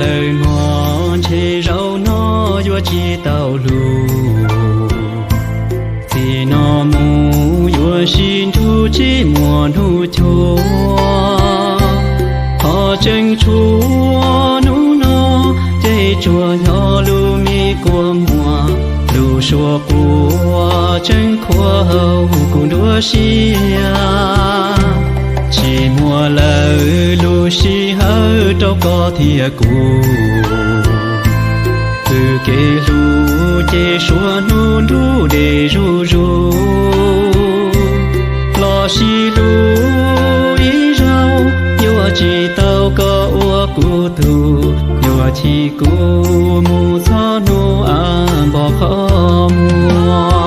Tawm hmo ntshe zaum no yuav tsis tau lus, txij no mus yuav sib nrug tsis muaj hnub cuag. Qhov tseeb tshuav hnub no ces tsuas yog lub me kua muag, lub suab quaj tseem khuam hauv kuv nruab siab. Tsis muaj lawm lub sij hawm rau koj thiab kuv, txoj kev hlub ces suav hnub nruj dej zuj zus, los sis lub ib zaug yuav tsis tau koj ua kuv tug, yuav chim kuv mus txog hnub npog qhov muag.